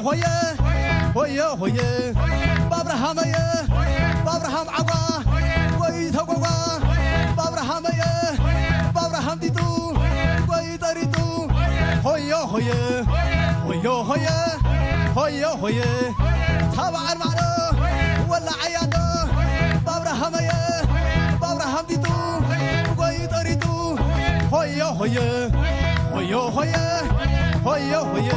ሆየ ሆየ ሆየ ባብርሃመየ ባብርሃም ዓጓ ወይ ተጓጓ ባብርሃመየ ባብርሃም ዲጡ ወይ ጠሪጡ ሆየ ሆየ ሆየ ሆየ ሆየ ሆየ ታባዓል ማዕዶ ወላ ዓያዶ ባብርሃመየ ባብርሃም ዲጡ ወይ ጠሪጡ ሆየ ሆየ ሆየ ሆየ ሆየ ሆየ ሆየ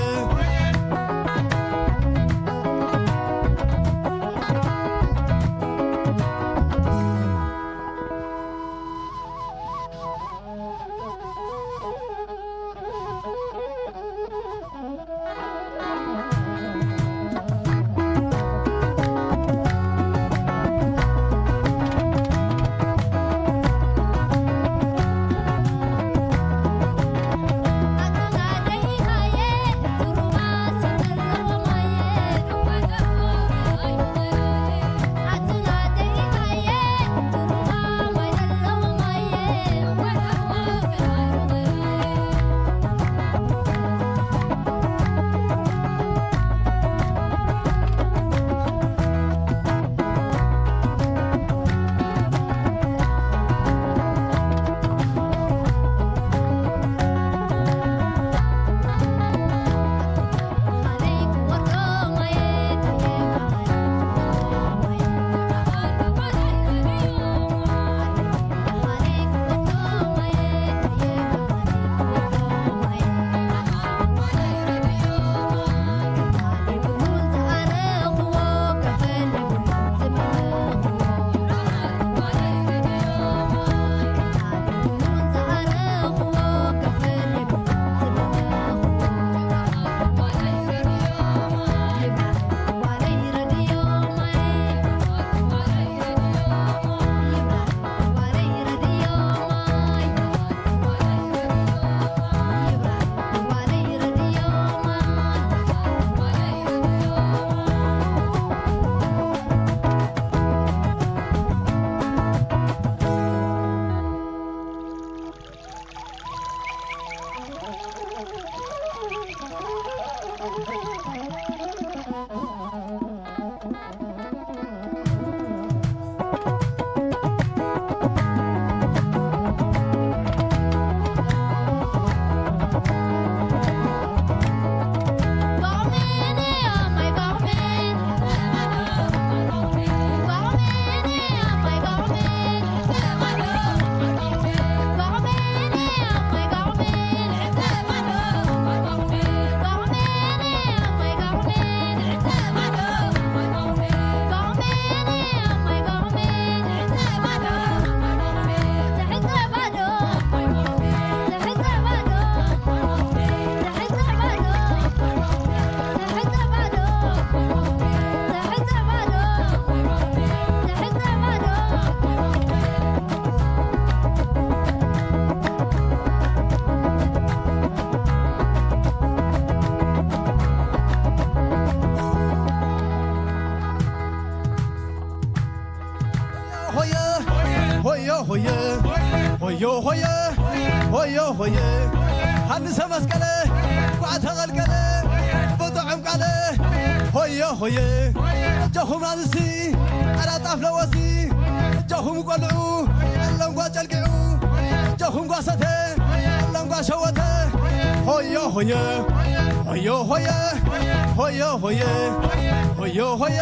ሆየ ሆየ ሆየ ሆየ ሆየ ሆየ ሃንሰ መስቀለ ኳዕ ተቐልቀለ ብጥዑም ቃለ ሆየ ሆየ ኣጆኹም ኣንስቲ ኣራጣፍ ለወሲ ኣጆኹም ቆልዑ ኣለንጓ ጨልቂዑ ኣጆኹም ጓሰተ ኣለንጓ ሸወተ ሆየ ሆየ ሆየ ሆየ ሆየ ሆየ ሆየ ሆየ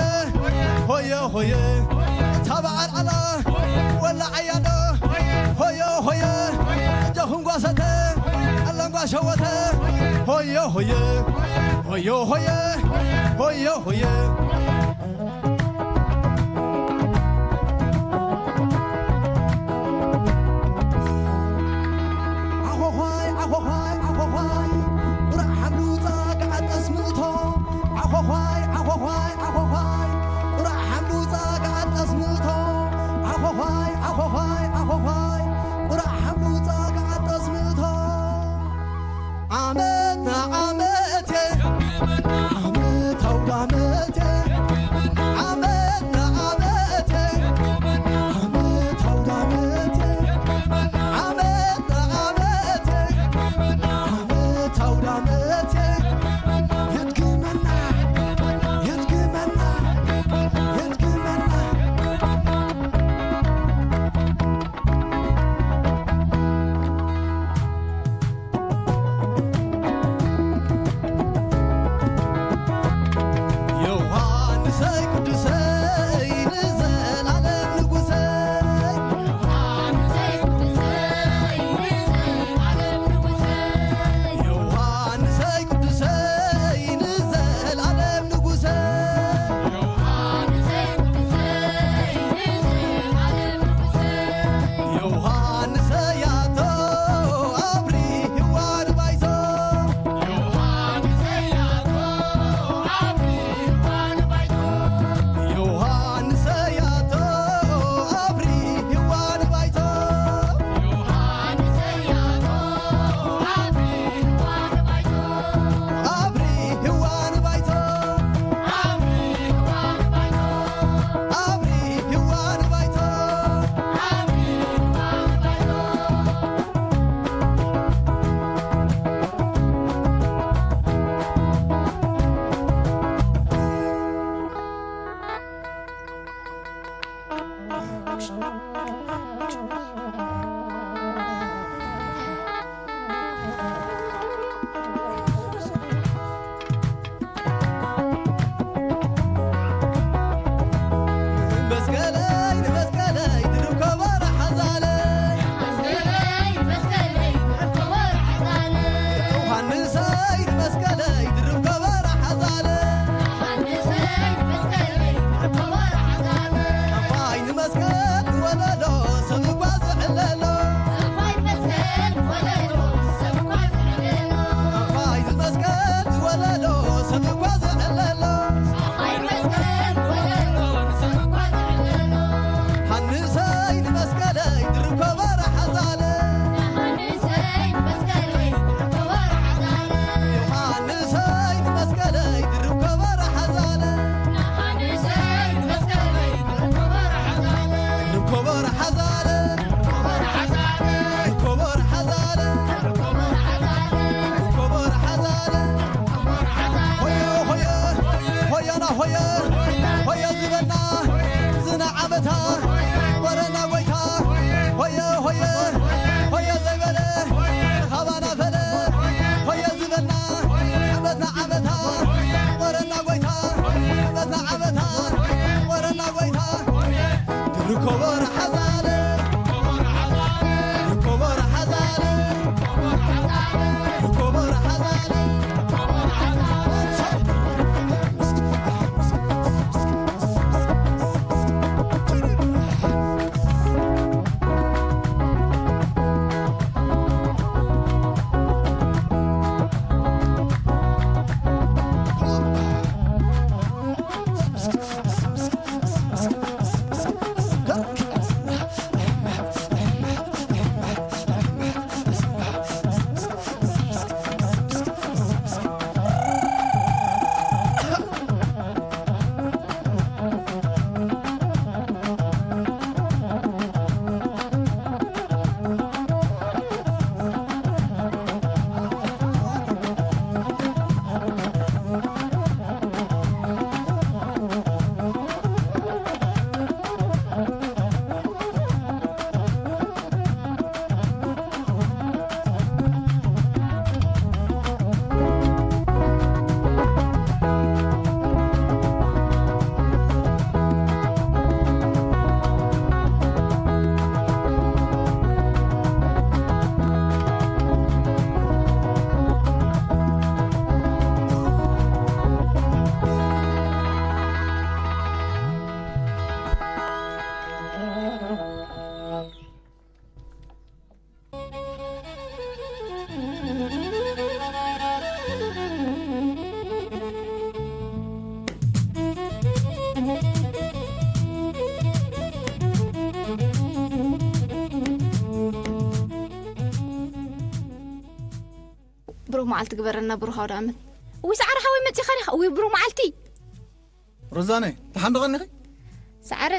ሆየ ሆየ እታ በዓል ኣላ ወላ ዓያዶ ሆየ ሆየ ኣጆኹም ጓሰተ ኣለንጓ ሸወተ ሆየ ሆየ ሆየ ሆየ ሆየ ሆየ ዓኾዃይ ዓኾዃይ ዓኾዃይ ቁራዕ ሓምሉ ፃግዓ ጠስሚ እቶ ዓኾዃይ ዓኾዃይ ዓኾዃይ ቁራዕ ሓምሉ ፃግዓ ጠስሚ እቶ ዓኾዃይ ዓኾዃይ ዓኾዃይ ቁራዕ ሓምሉ ፃግዓ ጠስሚ እቶ ዓመት ንዓመት ዓመት ኣውዳመት ብሩኽ መዓልቲ ግበረልና፣ ብሩኽ ኣውደ ዓመት። እውይ፣ ሰዓረ ሓወይ መጺኻን ኢኻ። እውይ፣ ብሩኽ መዓልቲ። ሮዛነ፣ ተሓንደቐኒ ኢኺ? ሰዓረ።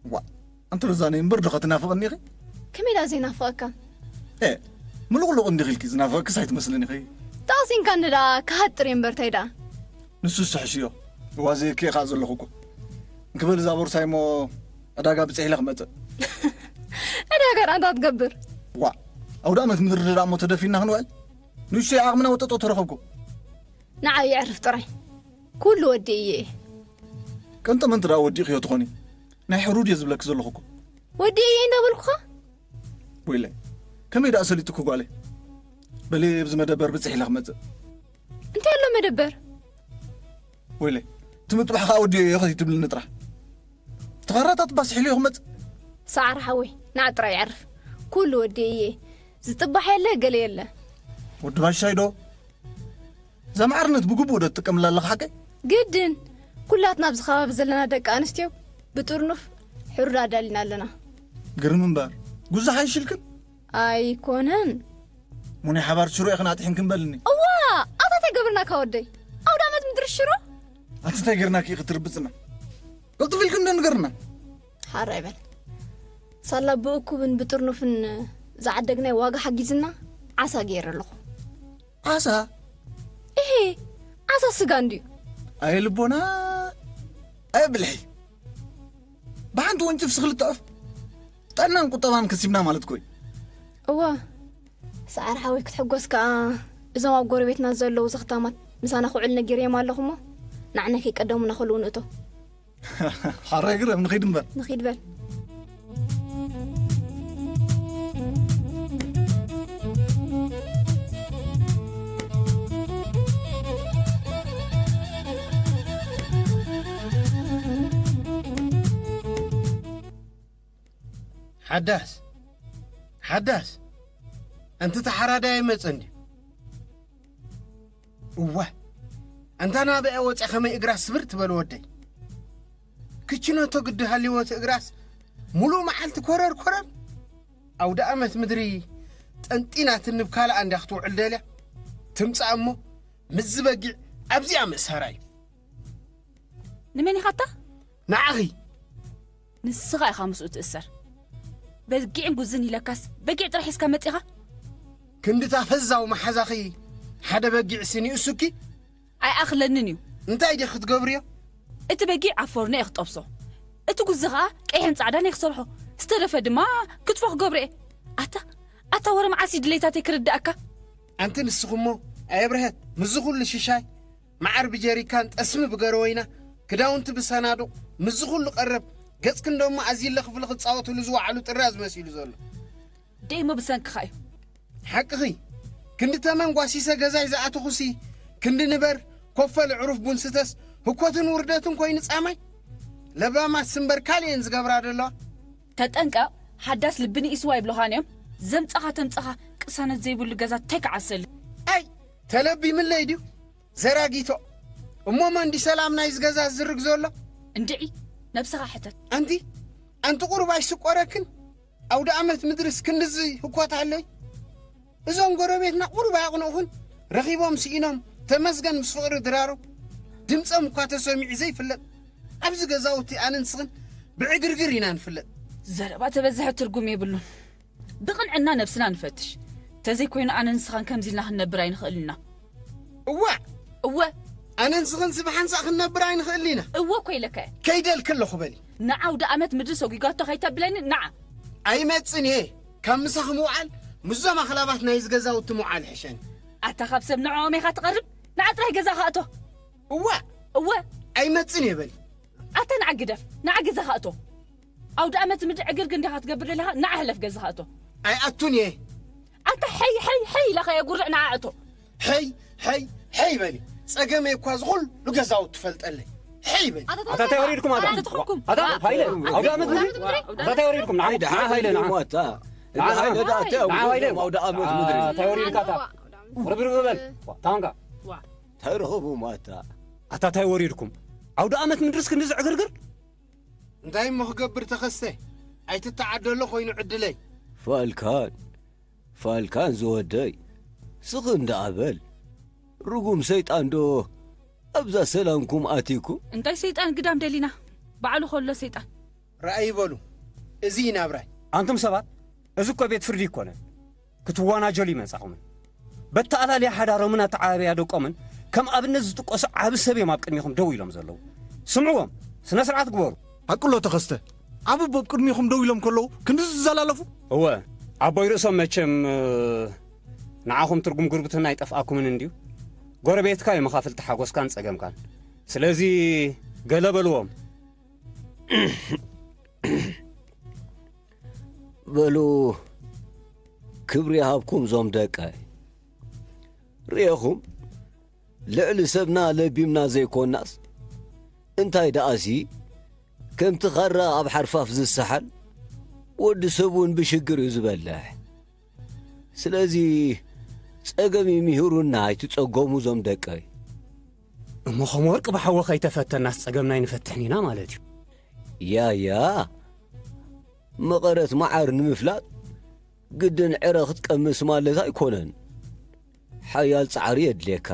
ዋ፣ ኣንቲ ሮዛነ፣ እምበር ዶ ኸትናፍቐኒ ኢኺ? ከመይ ደኣ ዘይናፍቐካ? ኤ፣ ምሉቕሉቕ እንዲኺ ኢልኪ ዝናፍቐክስ ኣይትመስልን ኢኺ። ጠቕሲንካ እንዳ ክሃጥር እየ እምበር፣ እንታይ ደኣ? ንሱስ ሕሽዮ። ዋዘየኪ እየ ኸኣ ዘለኹ እኮ። እንክበል እዛ ቦርሳይ እሞ ዕዳጋ ብጽሕ ኢለ ክመጽእ። ዕዳጋ ደኣ እንታይ ትገብር? ዋ፣ ኣውደ ዓመት ምድሪ ደኣ እሞ ተደፊና ክንውዕል? ንእሽቶይ ዓቕምና ወጠጦ ተረኸብኩ። ንዓይ የዕርፍ ጥራይ። ኩሉ ወዲእየ እየ። ቅንጥምንቲ ደኣ ወዲእኽዮ ትኾኒ። ናይ ሕሩድ እየ ዝብለኪ ዘለኹ እኮ። ወዲእየ እየ እንዳበልኩኻ? ወይለይ፣ ከመይ ደኣ ሰሊጡኪ ጓለይ? በሊ ኣብዚ መደበር ብጽሕ ኢለ ክመጽእ። እንታይ ኣሎ መደበር? ወይለይ፣ እቲ ምጥባሕ ከኣ ወዲእዮ እየ ከይትብልኒ ጥራሕ። እቲ ኻራታት ባስ ሒልዮ ክመጽእ። ሰዓር ሓወይ፣ ንዓ ጥራይ የዕርፍ። ኩሉ ወዲእየ እየ። ዝጥባሕ የለ፣ ገለ የለ። ወዲ ባሻይ ዶ? እዛ ማዕርነት ብግቡእ ዶ ትጥቀምላ ኣለኻ ሓቀይ? ግድን። ኩላትና ኣብዚ ከባቢ ዘለና ደቂ ኣንስትዮ ብጥርኑፍ ሕሩድ ኣዳሊና ኣለና። ግርም እምበር፣ ጉዛሕ ኣይሽልክን? ኣይኮነን። ሙኒ ሓባር ሽሮ ኢኽን ኣጥሒንክን በልኒ። እዋ! ኣታ እንታይ ገብርናካ ወደይ? ኣውደ ዓመት ምድሪ ሽሮ? ኣቲ እንታይ ገርናኪ ኢኺ ትርብጽና? ቅልጥፍ ኢልክን ዶ ንገርና? ሓራይ በል። ሳላ ብእኩብን ብጥርኑፍን ዝዓደግናይ ዋጋ ሓጊዝና ዓሳ ገይረ ኣለኹ። ዓሳ? እሄ፣ ዓሳ ስጋ እንድዩ። ኣየ ልቦና፣ ኣየ ብልሒ። ብሓንቲ ወንጭፍሲ ክልተ ዑፍ። ጥዕናን ቁጠባን ከሲብና ማለት እኮ እዩ። እወ፣ ሰዓር ሓወይ ክትሕጎስ ከኣ፣ እዞም ኣብ ጎረቤትና ዘለዉ ዘኽታማት ምሳና ክውዕል ነጊረዮም ኣለኹ እሞ፣ ንዓና ከይቀደሙና ከልዉ ንእቶ። ሓራይ ግረም፣ ንኺድ እምበር። ንኺድ በል። ሓዳስ፣ ሓዳስ፣ ኣንቲ ተሓራዳይ ኣይመጸን ድዩ? እወ፣ ኣንታ ናበኣ ወጺኣ ከመይ እግራ ስብር ትበል ወደይ። ክችነቶ ግዲ ሃልይዎ እቲ እግራስ፣ ሙሉእ መዓልቲ ኮረር ኮረር። ኣውደ ኣመት ምድሪ ጠንጢና ትንብ ካልኣ እንድያ ክትውዕል ደልያ። ትምጻእ እሞ፣ ምስዚ በጊዕ ኣብዚኣ ምእሳራ እዩ። ንመን ኢኻታ? ንዓኺ። ንስኻ ኢኻ ምስኡ ትእሰር። በጊዕን ጉዝን ኢለካስ፣ በጊዕ ጥራሕ ሒዝካ መጺኻ? ክንድታ ፈዛው መሓዛኺ ሓደ በጊዕሲ ንእሱኪ? ኣይኣኽለንን እዩ። እንታይ ዲኺ ክትገብርዮ? እቲ በጊዕ ኣብ ፎርኖ እየ ክጠብሶ። እቲ ጉዚ ኸኣ ቀይሕን ጻዕዳን እየ ክሰርሖ። ዝተረፈ ድማ ክትፎ ክገብሮ እየ። ኣታ፣ ኣታ ወረ መዓስ እዩ ድሌታተይ ክርድኣካ? ኣንቲ ንስኺ እሞ ኣየብርሀት፣ ምስዚ ኩሉ ሽሻይ፣ መዓር ብጀሪካን፣ ጠስሚ ብገረወይና፣ ክዳውንቲ ብሰናዱቕ፣ ምስዚ ኩሉ ቀረብ፣ ገጽክን ደሞ ኣዝይለ ክፍሊ ክጻወትሉ ዝወዓሉ ጥራዝ መሲሉ ዘሎ። ደይሞ ብሰንክኻ እዩ። ሓቅኺ። ክንዲ ተመን ጓሲሰ ገዛይ ዝኣተኹሲ፣ ክንዲ ንበር፣ ኮፈ ልዕሩፍ ቡን ስተስ፣ ህኮትን ውርደትን ኮይኑ ጻማይ። ለባማት ስምበር ካልእ እየን ዝገብራ ዘለዋ። ተጠንቀቕ፣ ሓዳስ ልቢ ንኢስዋ ይብሉኻን እዮም። ዘምጻኻ ተምጻኻ ቅሳነት ዘይብሉ ገዛ ታይ ክዓሰሉ። ኣይ፣ ተለቢምለይ ድዩ? ዘራጊቶ። እሞ መን ድዩ ሰላም ናይዚ ገዛ ዝዝርግ ዘሎ? እንድዒ፣ ነብስኻ ሕተት። ኣንቲ፣ ኣንቲ ቁሩብ ኣይስቆረክን? ኣውደ ኣመት ምድርስ ክንድዚ ህኮት ኣሎይ? እዞም ጎረቤትና ቁሩብ ኣያቕንኡኽን? ረኺቦም ስኢኖም፣ ተመስገን ምስ ፍቕሪ ድራሮም። ድምጾም እኳ ተሰሚዑ ዘይፍለጥ። ኣብዚ ገዛውቲ ኣነ ንስኽን ብዕግርግር ኢና ንፍለጥ። ዘረባ ተበዝሐ ትርጉም የብሉን። ብቕንዕና ነብስና ንፈትሽ። ተዘይኮይኑ ኣነ ንስኻን ከምዚ ኢልና ክንነብር ኣይንኽእልን ኢና። እዋእ! እወ! ኣነ ንስኽንሲ ብሓንሳእ ክንነብር ኣይንኽእልን ኢና። እወ እኮ ኢለካ እየ። ከይደልኪ ኣለኹ በሊ። ንዓ ኣውደ ኣመት ምድሪ ሰጒጓቶ ከይተብለኒ ንዓ። ኣይመጽን እየ። ካብ ምሳኺ ምውዓል ምስዞም ኣኽላባት ናይዚ ገዛውቲ ምውዓል ይሕሸኒ። ኣታ ካብ ሰብ ንዕኦም ኢኻ ትቐርብ? ንዓ ጥራይ ገዛኻ እቶ። እዋእ! እወ! ኣይመጽን እየ በሊ። ኣታ ንዓ ግደፍ፣ ንዓ ገዛኻ እቶ። ኣውደ ኣመት ምድሪ ዕግርግር እንዲኻ ትገብር ዘለኻ፣ ንዓ ሕለፍ ገዛኻ እቶ። ኣይኣቱን እየ። ኣታ ሕይ፣ ሕይ፣ ሕይ ኢለኻ የጉርዕ፣ ንዓ እቶ። ሕይ፣ ሕይ፣ ሕይ በሊ። ጸገመይ እኳ እዚ ኩሉ ገዛውቲ ትፈልጠለይ። ሕይ በሊ። ኣታ እንታይ ወሪድኩም ኣታ? ኣታ ተኾንኩም። ኣታ ሃይለ፣ ኣውደ ኣመት ምድሪ? ኣታ እንታይ ወሪድኩም? ንዓ፣ ንዓ ሃይለ፣ ንዓ። ንዓ ሃይለ፣ ንዓ ሃይለ። ኣታ ኣውደ ኣመት ምድሪ። ኣታ እንታይ ወሪድካ ኣታ? ርብርብ በል። ታንካ። እንታይ ረኸቡ ማታ? ኣታ እንታይ ወሪድኩም? ኣውደ ኣመት ምድርስ ክንድዚ ዕግርግር? እንታይ እሞ ክገብር ተኸስተ? ኣይትተዓደሎ ኮይኑ ዕድለይ። ፋልካን፣ ፋልካን ዝወደይ። ስኽ እንዳ ኣበል። ርጉም ሰይጣን ዶ ኣብዛ ሰላምኩም ኣቲኩም? እንታይ ሰይጣን ግዳም ደሊና? ባዕሉ ከሎ ሰይጣን። ርኣይ በሉ፣ እዚ እዩ ናብራይ። ኣንቱም ሰባት፣ እዚ እኮ ቤት ፍርዲ ይኮነን። ክትወናጀሉ ይመጻኹምን። በተኣላልያ ሓዳሮምን ኣተዓባብያ ደቆምን ከም ኣብነት ዝጥቀሱ ዓቢ ሰብ እዮም ኣብ ቅድሚኹም ደው ኢሎም ዘለዉ። ስምዕዎም፣ ስነ ስርዓት ግበሩ። ኣቅሎ ተኸስተ፣ ዓቢ ኣቦ ኣብ ቅድሚኹም ደው ኢሎም ከለዉ ክንዲ ዝዘላለፉ? እወ፣ ኣቦይ ርእሶም መቸም፣ እ፣ ንዓኹም ትርጉም ጉርብትና ኣይጠፍኣኩምን እንድዩ። ጎረቤትካ እዩ መኻፍልቲ ሓጎስካን ጸገምካን። ስለዚ ገለ በልዎም። በሉ፣ ክብሪ ይሃብኩም ዞም ደቀይ። ርኤኹም፣ ልዕሊ ሰብና ለቢምና ዘይኮናስ፣ እንታይ ደኣሲ፣ ከምቲ ኻራ ኣብ ሓርፋፍ ዝሰሓል፣ ወዲ ሰብ እውን ብሽግር እዩ ዝበልሕ። ስለዚ፣ ጸገም ይምሂሩና፣ ኣይትጸገሙ ዞም ደቀይ። እሞ ከም ወርቂ ብሓዊ ከይተፈተናስ ጸገምና ኣይንፈትሕን ኢና ማለት እዩ። ያያ፣ መቐረት መዓር ንምፍላጥ ግድን ዕረ ክትቀምስ ማለት ኣይኮነን። ሓያል ጻዕሪ የድልየካ።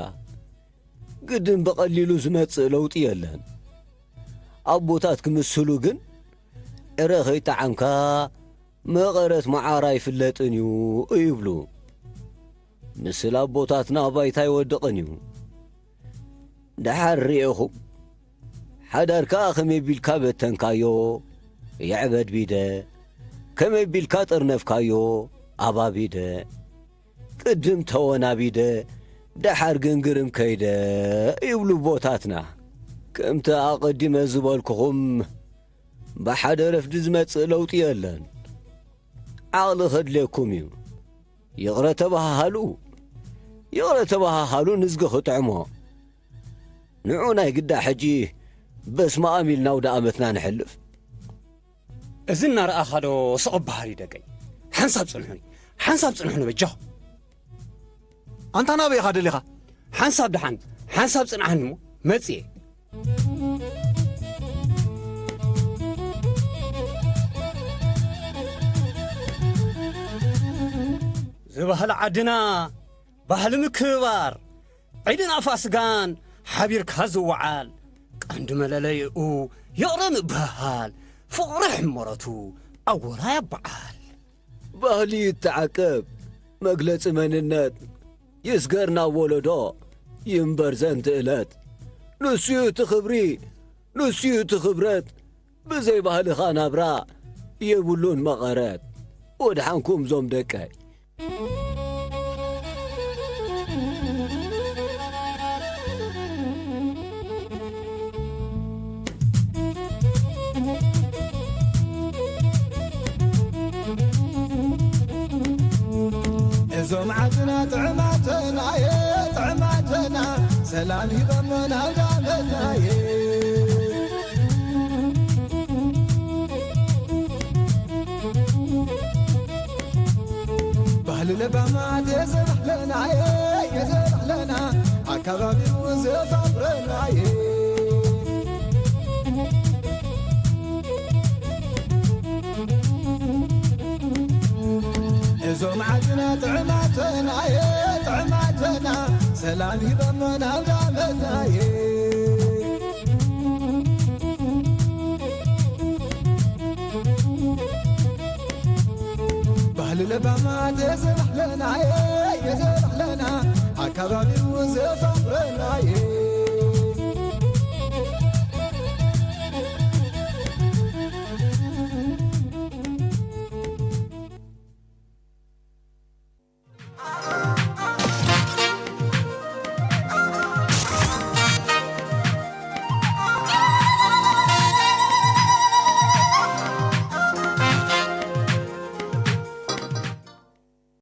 ግድን ብቐሊሉ ዝመጽእ ለውጢ የለን። ኣቦታት ክምስሉ ግን ዕረ ከይጠዓምካ መቐረት መዓር ኣይፍለጥን እዩ ይብሉ። ምስል ኣቦታትና ባይታ ኣይወድቕን እዩ። ደሓር ርኤኹም፣ ሓዳርካ ከመይ ቢልካ በተንካዮ፣ ይዕበድ ቢደ፣ ከመይ ቢልካ ጠርነፍካዮ፣ ኣባቢደ፣ ቅድም ተወናቢደ፣ ደሓር ግን ግርም ከይደ ይብሉ ኣቦታትና። ከምቲ ኣቐዲመ ዝበልኩኹም፣ ብሓደ ረፍዲ ዝመጽእ ለውጢ የለን። ዓቕሊ ከድልየኩም እዩ። ይቕረ ተበሃሃሉ፣ ይቕረ ተበሃሃሉ ንዝጊ ክጥዕሞ። ንዑ ናይ ግዳ ሕጂ በስመ ኣም ኢልና ኣውደ ኣመትና ንሕልፍ። እዚ እናረኣኻ ዶ ስቕ በሃል እዩ ደቀይ? ሓንሳብ ጽንሑኒ፣ ሓንሳብ ጽንሑኒ በጃኹ። ኣንታ ናበይ ኢኻ ደሊኻ? ሓንሳብ ደሓን፣ ሓንሳብ ጽንዓኒ እሞ መጽየ። እዚ ባህሊ ዓድና፣ ባህሊ ምክብባር፣ ዒድን ኣፋስጋን ሓቢርካ ዝወዓል፣ ቀንዲ መለለይኡ ይቕረ ምብህሃል፣ ፍቕሪ ሕመረቱ ኣወራይ ኣበዓል። ባህሊ ይተዓቀብ፣ መግለጺ መንነት ይስገር ናብ ወለዶ ይንበር ዘንት እለት። ንሱ እዩ እቲ ክብሪ፣ ንሱ እዩ እቲ ክብረት። ብዘይ ባህልኻ ናብራ የብሉን መቐረት። ወድሓንኩም ዞም ደቀይ። እዞም ዓድና ጥዕማተና እየ፣ ጥዕማተና ሰላም ሂበሞ ናብ ዳመታየ። ባህሊ ለባማት የዘባህለናየ፣ የዘባህለና ኣካባቢው ዘፋፍረናየ። እዞም ዓድና ጥዕማተናየ፣ ጥዕማተና ሰላም ሂበሞ ናብ ዳመታየ። ባህሊ ለባማት የዘባህለናየ፣ የዘባህለና ኣካባቢው ዘፋፍረናየ።